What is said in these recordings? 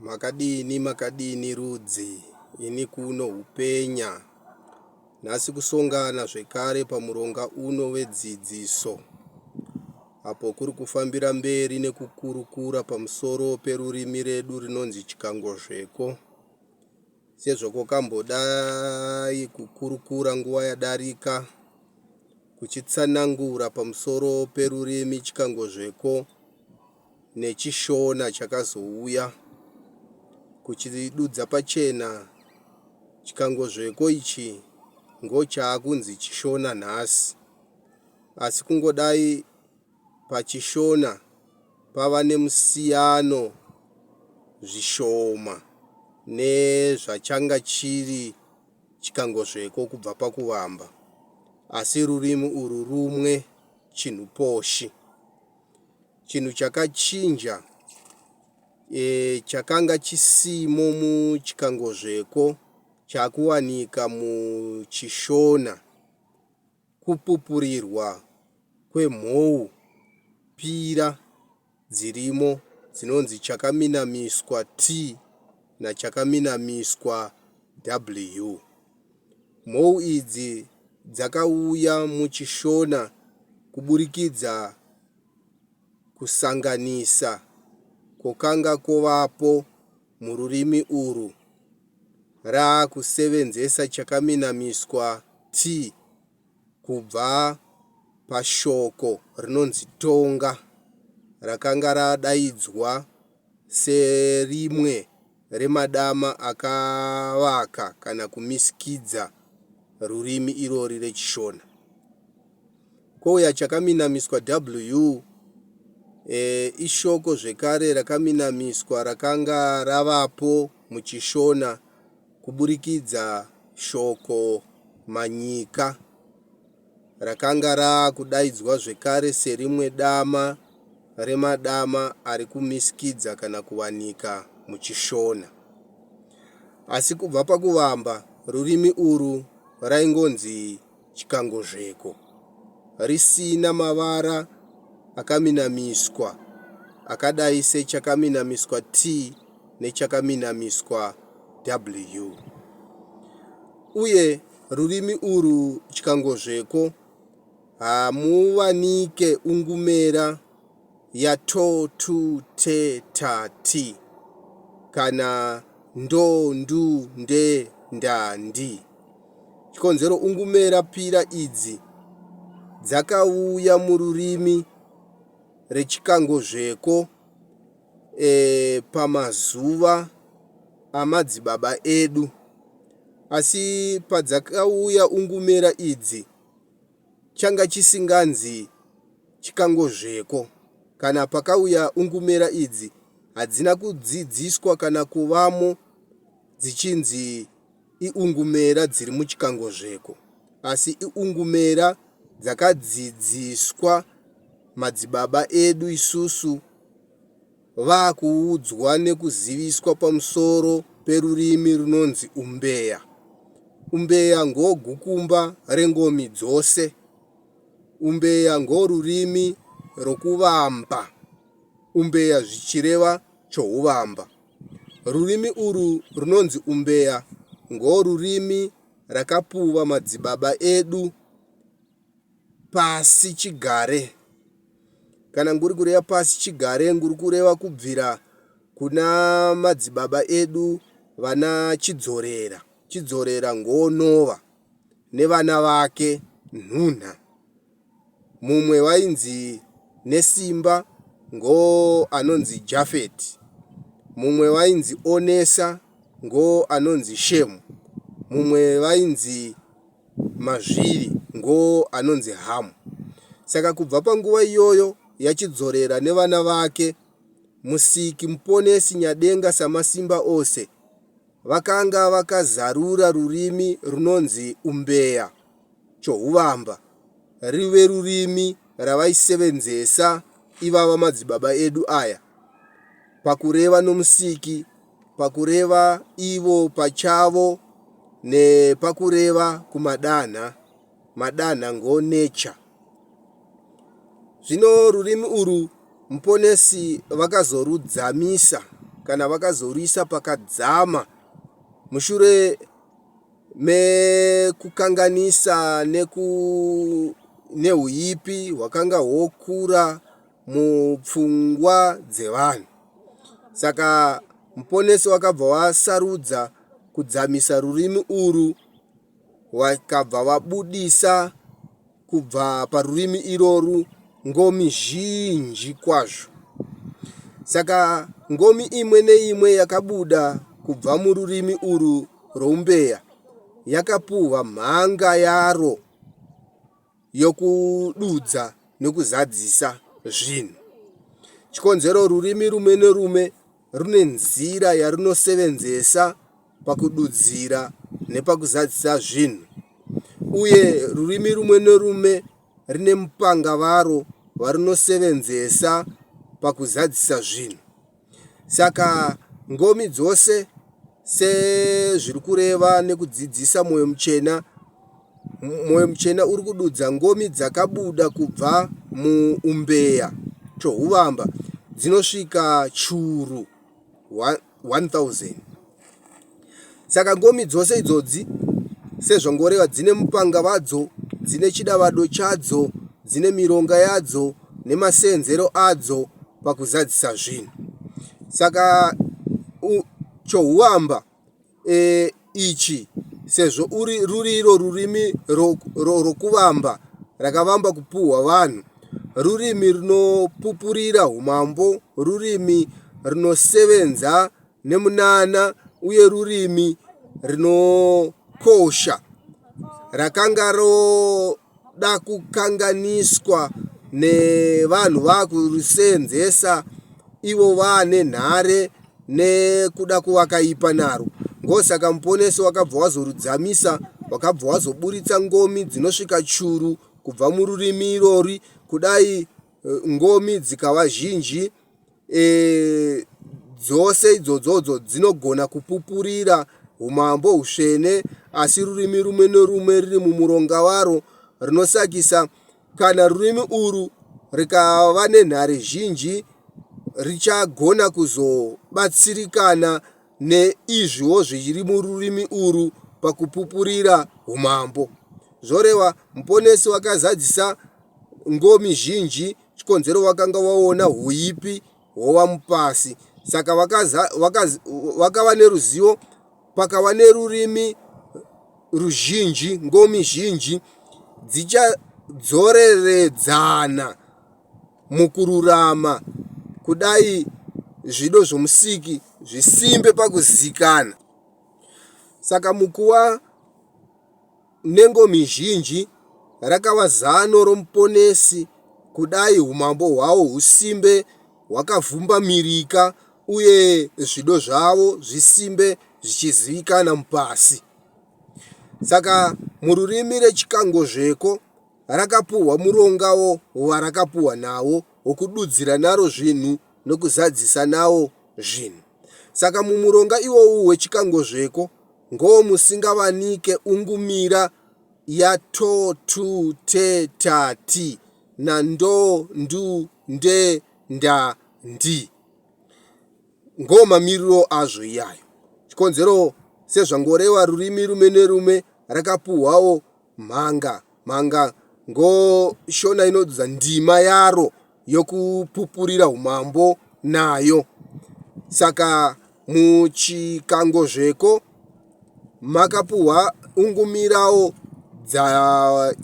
Makadini makadini rudzi ini kuno hupenya nhasi kusongana zvekare pamuronga uno wedzidziso apo kuri kufambira mberi nekukurukura pamusoro perurimi redu rinonzi Chikangozveko sezvakokambodai kukurukura nguva yadarika kuchitsanangura pamusoro perurimi Chikangozveko neChishona chakazouya kuchidudza pachena Chikangozveko ichi ngochaakunzi Chishona nhasi asi kungodai paChishona pava nemusiyano zvishoma nezvachanga chiri Chikangozveko kubva pakuvamba asi rurimi urwu rumwe chinhu poshi. Chinhu chakachinja e, chakanga chisimo muChikangozveko chakuwanika muChishona kupupurirwa kwemhou pira dzirimo dzinonzi chakaminamiswa T nachakaminamiswa W. Mhou idzi dzakauya muChishona kuburikidza kusanganisa kwokanga kwovapo mururimi urwu raakusevenzesa chakaminamiswa T kubva pashoko rinonzi tonga rakanga radaidzwa serimwe remadama akavaka kana kumisikidza rurimi irori reChishona. Kouya chakaminamiswa W e, ishoko zvekare rakaminamiswa rakanga ravapo muChishona kuburikidza shoko manyika rakanga raakudaidzwa zvekare serimwe dama remadama ari kumisikidza kana kuwanika muChishona. Asi kubva pakuvamba, rurimi urwu raingonzi Chikangozveko, risina mavara akaminamiswa akadai sechakaminamiswa T nechakaminamiswa W. Uye rurimi urwu Chikangozveko hamuwanike ungumera ya to, tu, te, ta, ti kana ndo, ndu, nde, nda, ndi. Chikonzero ungumera pira idzi dzakauya mururimi reChikangozveko e, pamazuva amadzibaba edu. Asi padzakauya ungumera idzi changa chisinganzi Chikangozveko. Kana pakauya ungumera idzi hadzina kudzidziswa kana kuvamo dzichinzi iungumera dziri muChikangozveko, asi iungumera dzakadzidziswa madzibaba edu isusu vakuudzwa nekuziviswa pamusoro perurimi runonzi Umbeya. Umbeya ngogukumba rengomi dzose. Umbeya ngorurimi rokuvamba. Umbeya zvichireva chohuvamba. Rurimi urwu runonzi Umbeya ngorurimi rakapuva madzibaba edu pasi chigare. Kana nguri kureva pasi chigare nguri kureva kubvira kuna madzibaba edu vana Chidzorera. Chidzorera ngoonova nevana vake Nhunha. Mumwe wainzi Nesimba ngo anonzi Jafeti. Mumwe wainzi Onesa ngo anonzi Shemu. Mumwe vainzi Mazviri ngo anonzi Hamu. Saka kubva panguva iyoyo yaChidzorera nevana vake, Musiki Muponesi Nyadenga Samasimba Ose vakanga vakazarura rurimi runonzi Umbeya chohuvamba rive rurimi ravaisevenzesa ivava madzibaba edu aya pakureva noMusiki, pakureva ivo pachavo nepakureva kumadanha, madanha ngo nature. Zvino rurimi urwu Muponesi vakazorudzamisa. kana vakazoruisa pakadzama mushure mekukanganisa neku nehuipi hwakanga hwokura mupfungwa dzevanhu. Saka Muponesi wakabva wasarudza kudzamisa rurimi urwu vakabva vabudisa kubva parurimi irorwu ngomi zhinji kwazvo. Saka ngomi imwe neimwe yakabuda kubva mururimi urwu rwoumbeya yakapuhwa mhanga yaro yokududza nekuzadzisa zvinhu. Chikonzero rurimi rumwe nerume rune nzira yarunosevenzesa pakududzira nepakuzadzisa zvinhu uye rurimi rumwe nerume rine mupanga varo varunosevenzesa pakuzadzisa zvinhu. Saka ngomi dzose sezviri kureva nekudzidzisa mwoyo muchena, mwoyo muchena uri kududza ngomi dzakabuda kubva muumbeya chohuvamba dzinosvika churu 1000. Saka ngomi dzose idzodzi sezvangoreva dzine mupanga vadzo, dzine chidavado chadzo, dzine mironga yadzo nemaseenzero adzo pakuzadzisa zvinhu. Saka chohuamba e, ichi sezvo uri ruri iro rurimi rokuvamba rakavamba kupuhwa vanhu, rurimi runopupurira umambo, rurimi runosevenza nemunana uye rurimi rinokosha rakanga roda kukanganiswa nevanhu vakurisenzesa ivo vaane nhare nekuda kuvakaipa naro. Ngosaka Muponesi wakabva wazorudzamisa, wakabva wazoburitsa ngomi dzinosvika churu kubva mururimi irori. Kudai ngomi dzikava zhinji e, dzose idzodzodzo dzinogona kupupurira umambo husvene, asi rurimi rumwe nerumwe riri mumuronga waro rinosakisa kana rurimi urwu rikava nenhare zhinji richagona kuzobatsirikana neizviwo zviri mururimi urwu pakupupurira umambo. Zvoreva Muponesi wakazadzisa ngomi zhinji chikonzero vakanga vaona huipi hwova mupasi. Saka vakava neruzivo, pakava nerurimi ruzhinji, ngomi zhinji dzichadzoreredzana mukururama kudai zvido zvomusiki zvisimbe pakuzikana. Saka mukuva nengomi zhinji rakava zano romuponesi kudai umambo hwavo husimbe hwakavhumbamirika uye zvido zvavo zvisimbe zvichizivikana mupasi. Saka mururimi reChikangozveko rakapuhwa murongawo warakapuhwa nawo wokududzira naro zvinhu nokuzadzisa nawo zvinhu. Saka mumuronga iwowu weChikangozveko ngomusingavanike ungumira ya to, tu, te, ta, ti na ndo, ndu, nde, nda, ndi. Ngomamiriro azvo iyayo. Chikonzero sezvangorewa rurimi rume nerume rakapuhwawo mhanga. Mhanga ngo Shona inodza ndima yaro yokupupurira umambo nayo. Saka muChikangozveko makapuhwa ungumirawo dza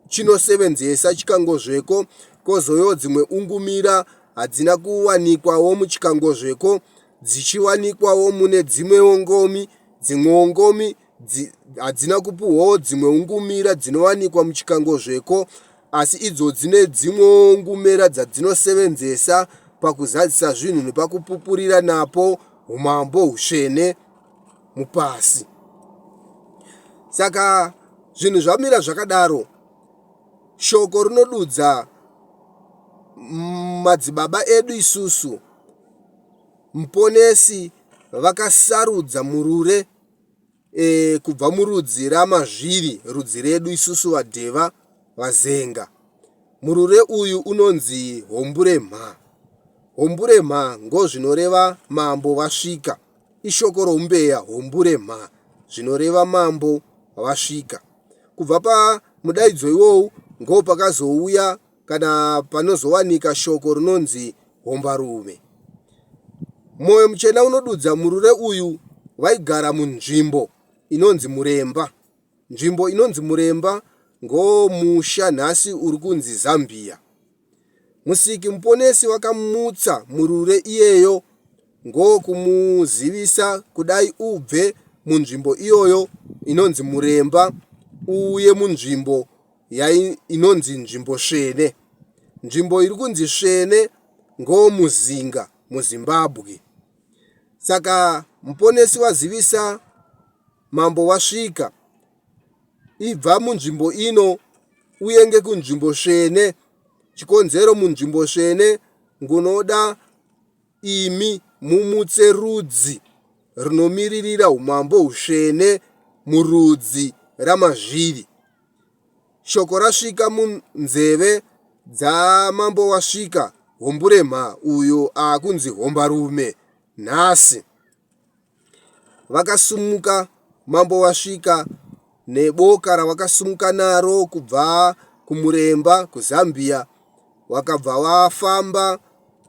chinosevenzesa Chikangozveko, kozoyo dzimwe ungumira hadzina kuwanikwawo muChikangozveko dzichiwanikwawo mune dzimwewo ngomi. Dzimwewo ngomi hadzina kupuhwawo dzimwe ungumira dzinowanikwa muChikangozveko asi idzo dzine dzimwewo ngumera dzadzinosevenzesa pakuzadzisa zvinhu nepakupupurira napo umambo husvene mupasi. Saka zvinhu zvamira zvakadaro, shoko rinodudza madzibaba edu isusu Muponesi vakasarudza murure e, kubva murudzi raMazviri, rudzi redu isusu vaDheva, vaZenga. Murure uyu unonzi Homburemha. Hombure mha ngozvinoreva mambo vasvika. Ishoko roumbeya hombure mha zvinoreva mambo vasvika. Kubva pamudaidzo iwowu ngopakazouya kana panozowanika shoko rinonzi hombarume. Mwoyo muchena unodudza murure uyu vaigara munzvimbo inonzi Muremba. Nzvimbo inonzi Muremba ngomusha nhasi uri kunzi Zambia. Musiki Muponesi vakamutsa murure iyeyo ngokumuzivisa kudai ubve munzvimbo iyoyo inonzi Muremba uuye munzvimbo inonzi nzvimbo svene. Nzvimbo iri kunzi svene ngomuzinga muZimbabwe. Saka Muponesi vazivisa Mambo vasvika, ibva munzvimbo ino uenge kunzvimbo svene. Chikonzero munzvimbo svene ngunoda imi mumutse rudzi runomiririra umambo husvene murudzi ramazviri. Shoko rasvika munzeve dzamambo wasvika Homburemha uyo akunzi Hombarume nhasi. Vakasumuka mambo vasvika neboka ravakasumuka naro kubva kuMuremba kuZambia vakabva vafamba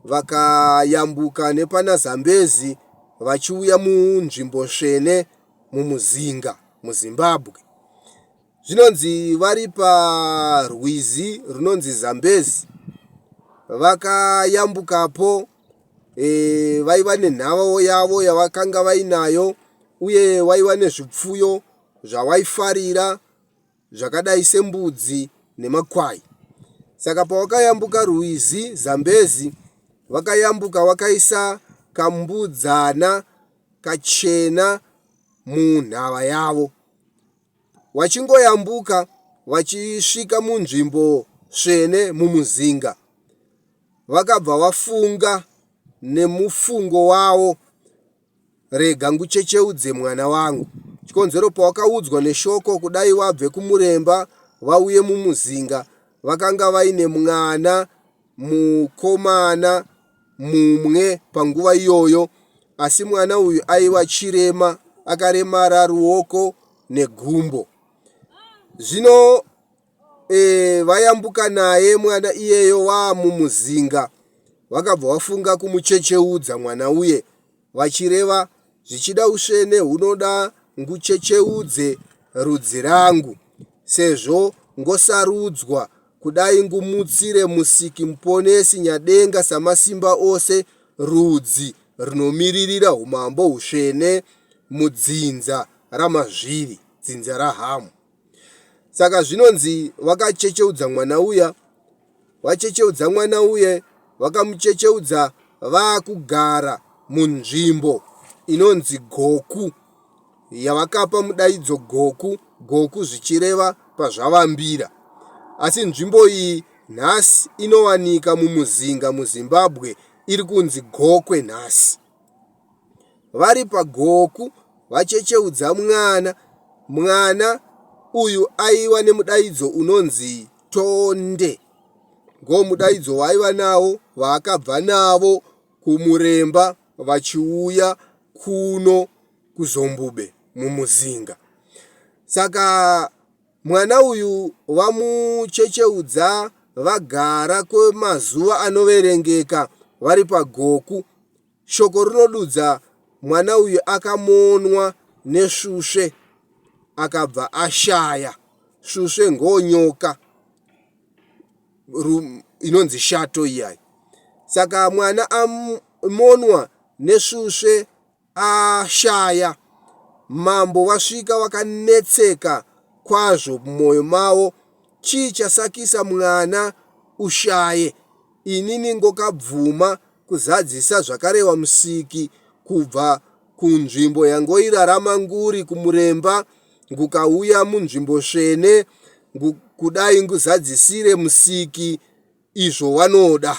vakayambuka nepana Zambezi vachiuya munzvimbo svene muMuzinga muZimbabwe. Zvinonzi vari parwizi runonzi Zambezi vakayambukapo e, vaiva nenhavo yavo yavakanga vainayo uye vaiva nezvipfuyo zvavaifarira zvakadai sembudzi nemakwai. Saka pavakayambuka rwizi Zambezi vakayambuka vakaisa kambudzana kachena munhava yavo. Vachingoyambuka vachisvika munzvimbo svene mumuzinga, vakabva vafunga nemufungo wavo, Rega nguchecheudze mwana wangu. Chikonzero pawakaudzwa neshoko kudai wabve kumuremba vauye mumuzinga, vakanga vaine mwana mukomana mumwe panguva iyoyo asi mwana uyu aiva chirema akaremara ruoko negumbo. Zvino e, vayambuka naye mwana iyeyo waamumuzinga vakabva vafunga kumuchecheudza mwana uye vachireva zvichida usvene hunoda nguchecheudze rudzi rangu sezvo ngosarudzwa kudai ngumutsire musiki muponesi nyadenga samasimba ose rudzi runomiririra umambo husvene mudzinza ramazviri dzinza rahamu Saka zvinonzi vakachecheudza mwana uya, vachecheudza mwana uye vakamuchecheudza vaakugara munzvimbo inonzi Goku yavakapa mudaidzo Goku, Goku zvichireva pazvavambira. Asi nzvimbo iyi nhasi inowanika muMuzinga muZimbabwe iri kunzi Gokwe nhasi. Vari paGoku vachecheudza mwana. Mwana uyu aiva nemudaidzo unonzi Tonde. Ngomudaidzo waaiva nawo vaakabva navo kuMuremba vachiuya kuno kuZombube mumuzinga. Saka mwana uyu vamuchecheudza vagara kwemazuva anoverengeka vari paGoku. Shoko rinodudza mwana uyu akamonwa nesvusve akabva ashaya. Svusve ngonyoka inonzi shato iyayi. Saka mwana amonwa nesvusve ashaya. Mambo vasvika vakanetseka kwazvo mumwoyo mavo, chii chasakisa mwana ushaye? Inini ngokabvuma kuzadzisa zvakarewa Musiki kubva kunzvimbo yangoirarama nguri kuMuremba ngukauya munzvimbo svene kudai nguzadzisire Musiki izvo wanoda.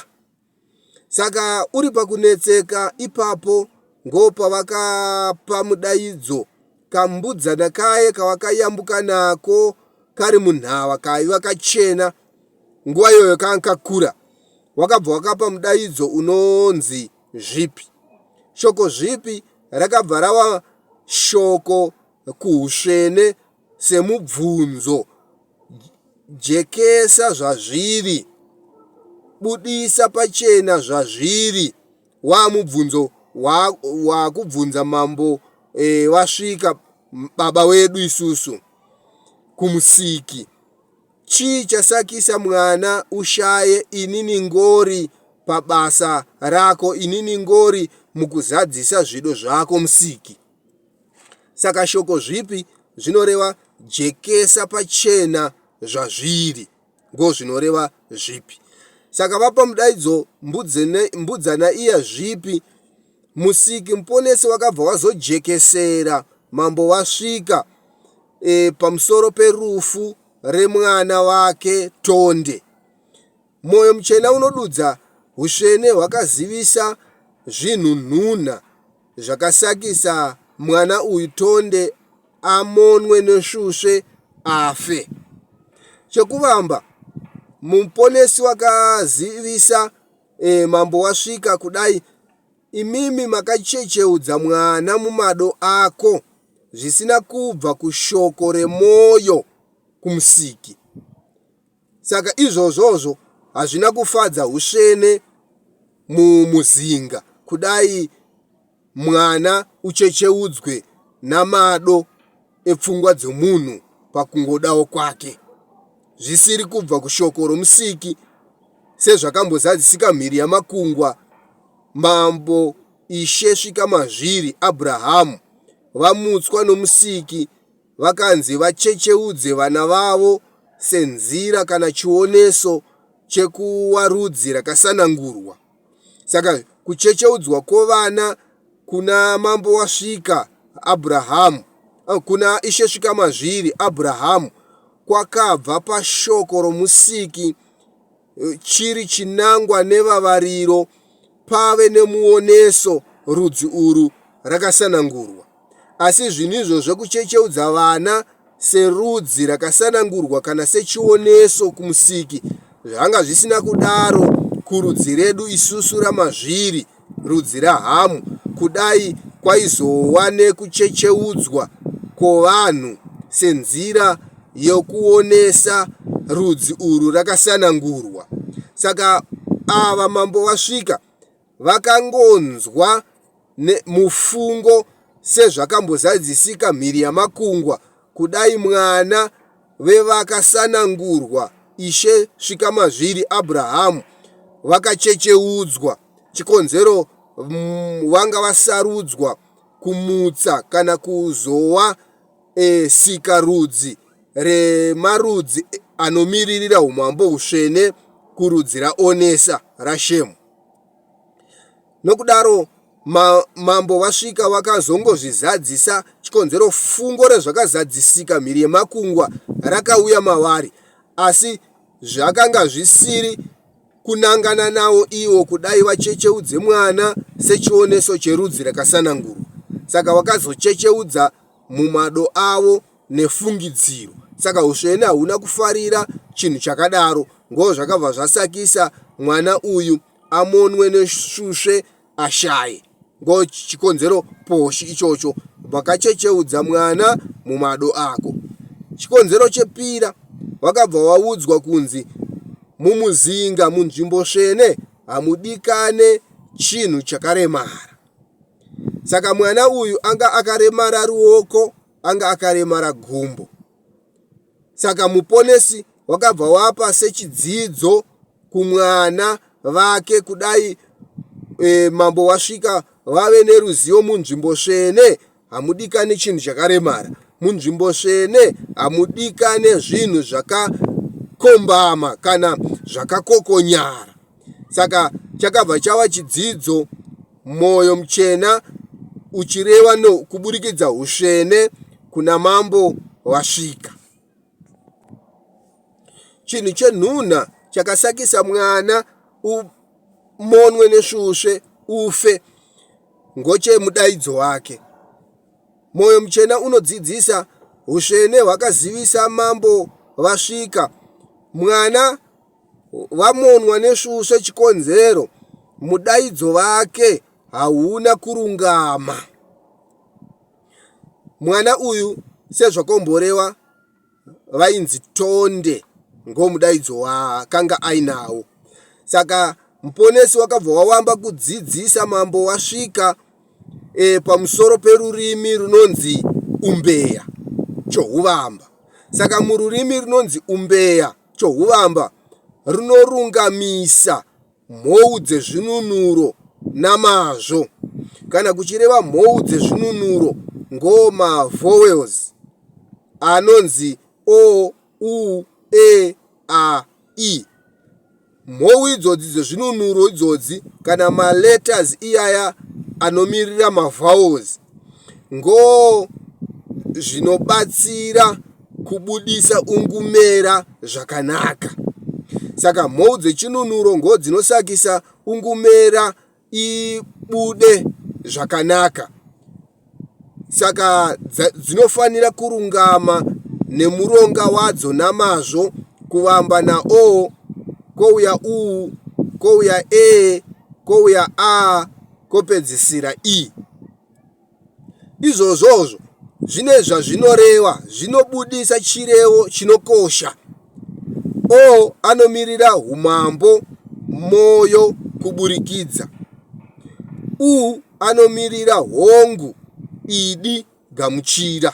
Saka uri pakunetseka ipapo ngopavakapa mudaidzo kambudzana kaye kavakayambuka nako kari munhava kaiva kachena nguva iyoyo kanga kakura. Wakabva wakapa mudaidzo unonzi zvipi. Shoko zvipi rakabva rava shoko kuhusvene semubvunzo jekesa zvazviri, budisa pachena zvazviri wamubvunzo wakubvunza mambo e, vasvika baba wedu isusu kumusiki Chii chasakisa mwana ushaye inini ngori pabasa rako inini ngori mukuzadzisa zvido zvako musiki. Saka shoko zvipi zvinoreva jekesa pachena zvazviri ngozvinoreva zvipi. Saka vapa mudaidzo mbudzana iya zvipi Musiki muponesi wakabva wazojekesera mambo vasvika e, pamusoro perufu remwana wake Tonde. Mwoyo muchena unodudza husvene hwakazivisa zvinhu nhunha zvakasakisa mwana uyu Tonde amonwe nesvusve afe. Chekuvamba, muponesi wakazivisa e, mambo wasvika kudai Imimi makachecheudza mwana mumado ako zvisina kubva kushoko remwoyo kumusiki. Saka izvozvozvo hazvina kufadza husvene mumuzinga kudai mwana uchecheudzwe namado epfungwa dzomunhu pakungodawo kwake, zvisiri kubva kushoko roMusiki, sezvakambozadzisika mhiri yamakungwa Mambo Ishe Svikamazviri Abrahamu vamutswa noMusiki vakanzi vachecheudze vana vavo senzira kana chioneso chekuwa rudzi rakasanangurwa. Saka kuchecheudzwa kwovana kuna mambo wasvika Abrahamu, eh, kuna Ishe Svikamazviri Abrahamu kwakabva pashoko roMusiki eh, chiri chinangwa nevavariro pave nemuoneso rudzi urwu rakasanangurwa. Asi zvinhu izvo zvekuchecheudza vana serudzi rakasanangurwa kana sechioneso kumusiki zvanga zvisina kudaro kurudzi redu isusu ramazviri, rudzi raHamu, kudai kwaizova nekuchecheudzwa kwovanhu senzira yokuonesa rudzi urwu rakasanangurwa. Saka ava mambo vasvika vakangonzwa mufungo sezvakambozadzisika mhiri yamakungwa kudai mwana vevakasanangurwa Ishe Svikamazviri Abrahamu vakachecheudzwa chikonzero vanga vasarudzwa kumutsa kana kuzowa e, sika rudzi remarudzi anomiririra umambo husvene kurudzi raonesa raShemu. Nokudaro ma, mambo vasvika vakazongozvizadzisa chikonzero fungo rezvakazadzisika mhiri yemakungwa rakauya mavari asi zvakanga zvisiri kunangana nawo iwo kudai vachecheudze mwana sechioneso cherudzi rakasanangurwa saka vakazochecheudza mumado avo nefungidziro saka usvene hauna kufarira chinhu chakadaro ngo zvakabva zvasakisa mwana uyu amonwe nesvusve ashaye ngo chikonzero poshi ichocho vakachecheudza mwana mumado ako chikonzero chepira wakabva waudzwa kunzi mumuzinga munzvimbo svene hamudikane chinhu chakaremara saka mwana uyu anga akaremara ruoko anga akaremara gumbo Saka Muponesi wakabva wapa sechidzidzo kumwana vake kudai e, mambo wasvika vave neruzivo munzvimbo svene hamudikani chinhu chakaremara munzvimbo svene hamudikane zvinhu zvakakombama kana zvakakokonyara saka chakabva chava chidzidzo mwoyo muchena uchireva no kuburikidza usvene kuna mambo vasvika chinhu chenhunha chakasakisa mwana umonwe nesvusve ufe ngochemudaidzo wake mwoyo muchena unodzidzisa usvene hwakazivisa mambo vasvika mwana. Vamonwa nesvusve chikonzero mudaidzo vake hauna kurungama. Mwana uyu sezvakomborewa vainzi Tonde ngomudaidzo waakanga ainawo. Saka Muponesi wakabva wawamba kudzidzisa mambo wasvika e, pamusoro perurimi runonzi umbeya chohuvamba. Saka mururimi runonzi umbeya chohuvamba runorungamisa mhou dzezvinunuro namazvo. Kana kuchireva mhou dzezvinunuro ngo mavowels anonzi o, u, e, a, i. Mhou idzodzi dzezvinunuro idzodzi kana maletters iyaya anomirira mavowels ngo zvinobatsira kubudisa ungumera zvakanaka. Saka mhou dzechinunuro ngo dzinosakisa ungumera ibude zvakanaka. Saka dzinofanira kurungama nemuronga wadzo namazvo kuvamba na-o kouya u kouya e kouya a kopedzisira i. Izvozvozvo zvine zvazvinoreva, zvinobudisa chirevo chinokosha. O anomirira humambo, moyo, kuburikidza. U anomirira hongu, idi, gamuchira.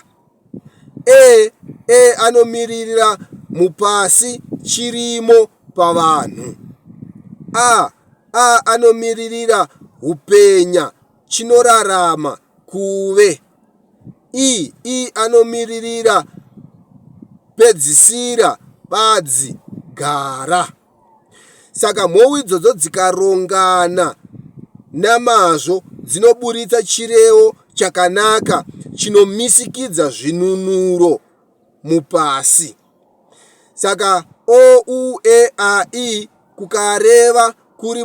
E, E anomiririra mupasi, chirimo pavanhu. A, A anomiririra hupenya, chinorarama, kuve. I, I anomiririra pedzisira, badzi, gara. Saka mhou idzodzo dzikarongana namazvo dzinoburitsa chirevo chakanaka chinomisikidza zvinunuro mupasi. Saka o, u, e, a, i kukareva kuri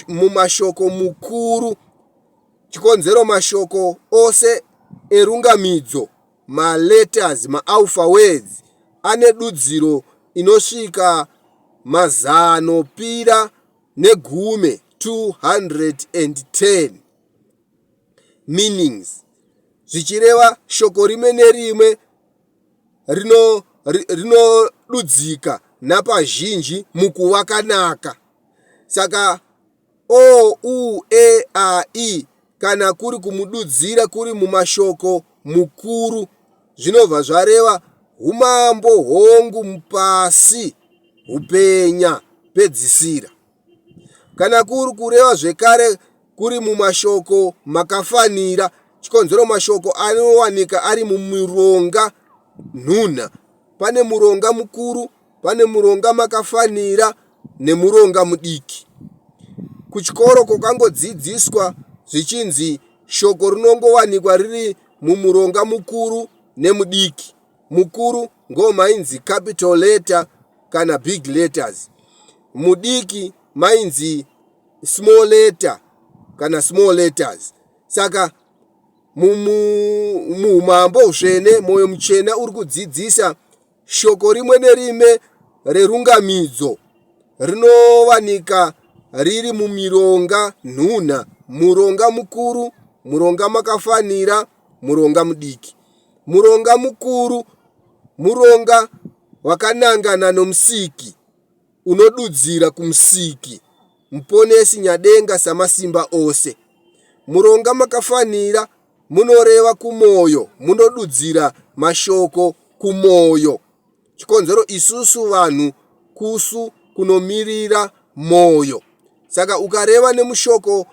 mumashoko mukuru chikonzero mashoko ose erungamidzo maletters maalpha words ane dudziro inosvika mazano pira negume 210 meanings zvichireva shoko rimwe nerimwe rinodudzika napazhinji mukuvakanaka saka O, U, E, A, I kana kuri kumududzira kuri mumashoko mukuru zvinobva zvareva humambo hongu mupasi hupenya pedzisira. Kana kuri kureva zvekare kuri mumashoko makafanira chikonzero mashoko anowanika ari mumironga nhunha. Pane muronga mukuru, pane muronga makafanira nemuronga mudiki. Kuchikoro kwakangodzidziswa zvichinzi shoko rinongowanikwa riri mumuronga mukuru nemudiki. Mukuru ngomainzi capital letter kana big letters. Mudiki mainzi small letter kana small letters. Saka muumambo husvene mwoyo muchena uri kudzidzisa Shoko rimwe nerime rerungamidzo rinowanika riri mumironga nhunha, muronga mukuru, muronga makafanira, muronga mudiki. Muronga mukuru muronga wakanangana noMusiki, unodudzira kuMusiki, Muponesi Nyadenga Samasimba ose. Muronga makafanira munoreva kumoyo, munodudzira mashoko kumoyo. Chikonzero isusu vanhu kusu kunomirira moyo. Saka ukareva nemushoko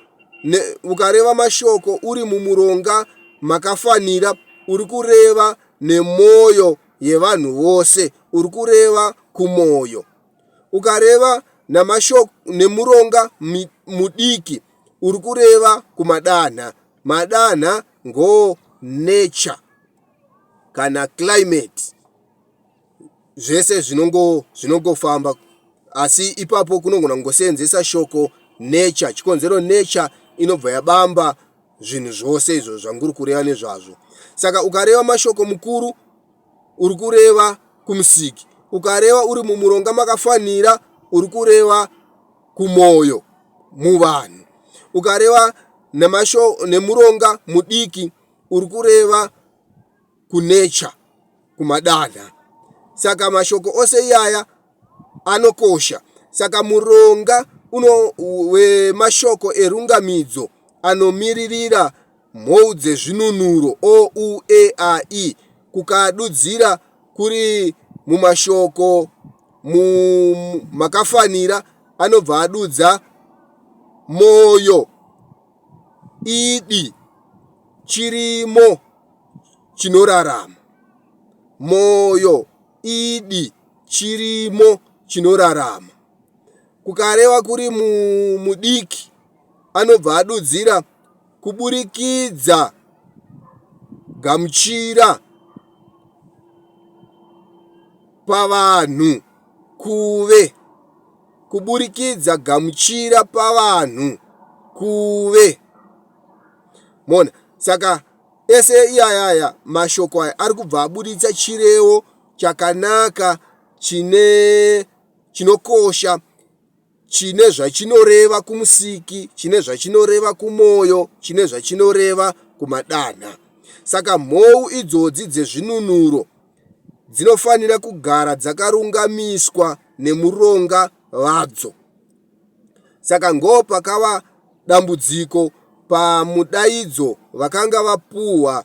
ne, ukareva mashoko uri mumuronga makafanira uri kureva nemoyo yevanhu vose, uri kureva kumoyo. Ukareva namashoko nemuronga mudiki uri kureva kumadanha. Madanha ngo nature kana climate zvese zvinongofamba asi ipapo kunogona kungoseenzesa shoko nature chikonzero nature inobva yabamba zvinhu zvose izvo zvanguri kureva nezvazvo saka ukareva mashoko mukuru uri kureva kumusiki ukareva uri mumuronga makafanira uri kureva kumwoyo muvanhu. Ukareva nemuronga mudiki uri kureva kunature kumadanha. Saka mashoko ose iyaya anokosha. Saka muronga uno wemashoko erungamidzo anomiririra mhou dzezvinunuro o u e a i kukadudzira kuri mumashoko makafanira anobva adudza moyo idi chirimo chinorarama moyo idi chirimo chinorarama kukareva kuri mudiki anobva adudzira kuburikidza gamuchira pavanhu kuve kuburikidza gamuchira pavanhu kuve mona saka ese iyayaya mashoko aya ari kubva aburitsa chirevo chakanaka chine chinokosha chine zvachinoreva kumusiki, chine zvachinoreva kumwoyo, chine zvachinoreva kumadanha. Saka mhou idzodzi dzezvinunuro dzinofanira kugara dzakarungamiswa nemuronga vadzo. Saka ngo pakava dambudziko pamudaidzo vakanga vapuhwa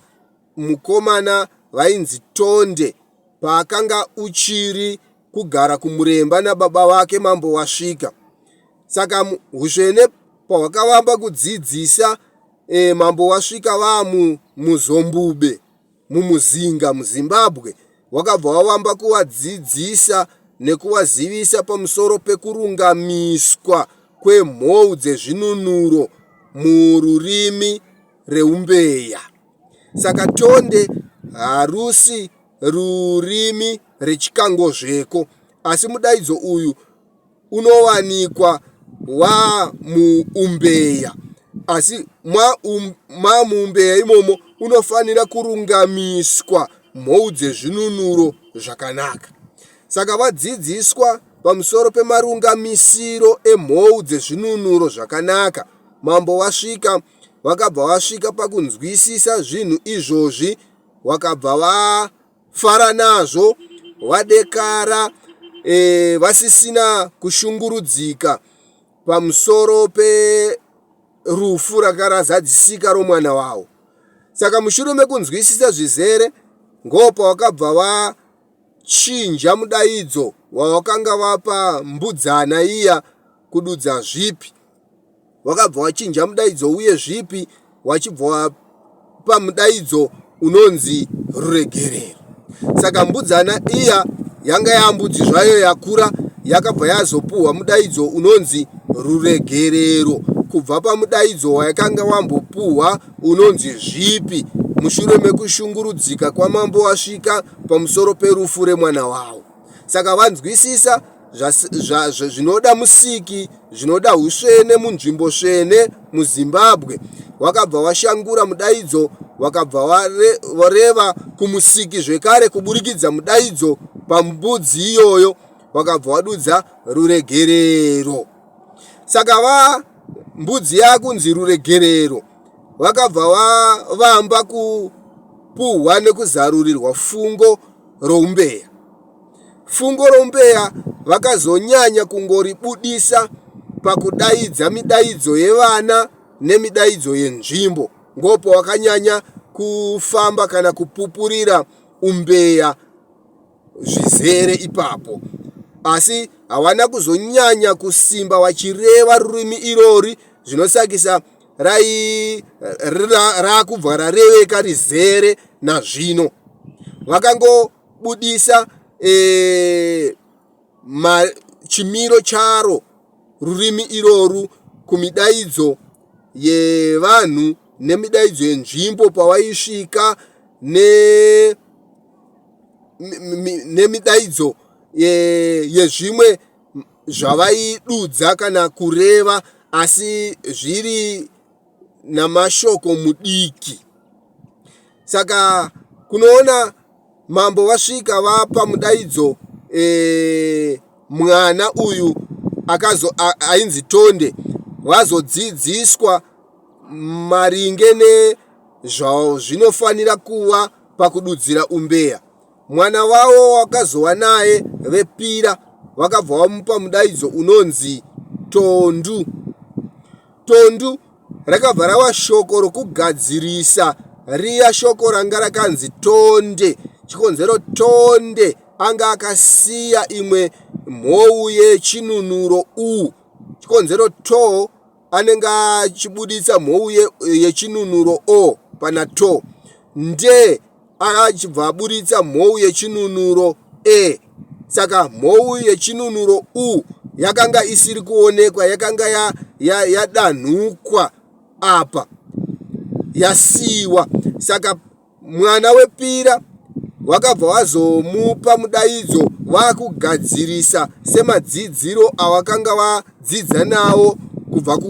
mukomana vainzi Tonde paakanga uchiri kugara kuMuremba nababa vake mambo wasvika. Saka husvene pahwakavamba kudzidzisa e, mambo wasvika vamu muzombube mumuzinga muZimbabwe wakabva wavamba kuvadzidzisa nekuvazivisa pamusoro pekurungamiswa kwemhou dzezvinunuro mururimi reumbeya. Saka tonde harusi rurimi rechikangozveko asi mudaidzo uyu unowanikwa wamuumbeya asi mamuumbeya imomo unofanira kurungamiswa mhou dzezvinunuro zvakanaka. Saka vadzidziswa pamusoro pemarungamisiro emhou dzezvinunuro zvakanaka, mambo wasvika vakabva vasvika pakunzwisisa zvinhu izvozvi vakabva vafara nazvo vadekara e, vasisina kushungurudzika pamusoro perufu rakarazadzisika romwana wavo saka mushure mekunzwisisa zvizere ngopawakabva vachinja mudaidzo wawakanga vapa mbudzana iya kududza zvipi wakabva wachinja mudaidzo uye zvipi wachibva wapa mudaidzo unonzi ruregerero saka mbudzana iya yanga yambudzi zvayo yakura yakabva yazopuhwa mudaidzo unonzi ruregerero kubva pamudaidzo wayakanga wambopuhwa unonzi zvipi mushure mekushungurudzika kwamambo wasvika pamusoro perufu remwana wavo saka vanzwisisa zvinoda musiki zvinoda usvene munzvimbo svene muzimbabwe wakabva washangura mudaidzo wakabva wareva kumusiki zvekare kuburikidza mudaidzo pambudzi iyoyo wakabva wadudza ruregerero saka va mbudzi yakunzi ruregerero vakabva vavamba kupuhwa nekuzarurirwa fungo roumbeya Fungo rombeya vakazonyanya kungoribudisa pakudaidza midaidzo yevana nemidaidzo yenzvimbo ngopo wakanyanya kufamba kana kupupurira umbeya zvizere ipapo asi hawana kuzonyanya kusimba vachireva rurimi irori zvinosakisa rai rakubva rareveka rizere nazvino vakango budisa e, ma, chimiro charo rurimi iroru kumidaidzo yevanhu nemidaidzo yenzvimbo pawaisvika ne nemidaidzo yezvimwe zvavaidudza kana kureva asi zviri namashoko mudiki saka kunoona mambo vasvika vapa mudaidzo e, mwana uyu akazo ainzi Tonde vazodzidziswa maringe nezvazvinofanira kuva pakududzira umbeya. Mwana wavo wakazova naye vepira vakabva vamupa mudaidzo unonzi Tondu. Tondu rakabva rava shoko rokugadzirisa riya shoko ranga rakanzi Tonde. Chikonzero Tonde anga akasiya imwe mhou yechinunuro u. Chikonzero to anenge achibuditsa mhou yechinunuro o pana to. Nde achibva aburitsa mhou yechinunuro e. Saka mhou yechinunuro u yakanga isiri kuonekwa, yakanga yadanhukwa ya, ya apa yasiiwa. Saka mwana wepira wakabva wazomupa mudaidzo wakugadzirisa semadzidziro awakanga wadzidza nawo kubva ku.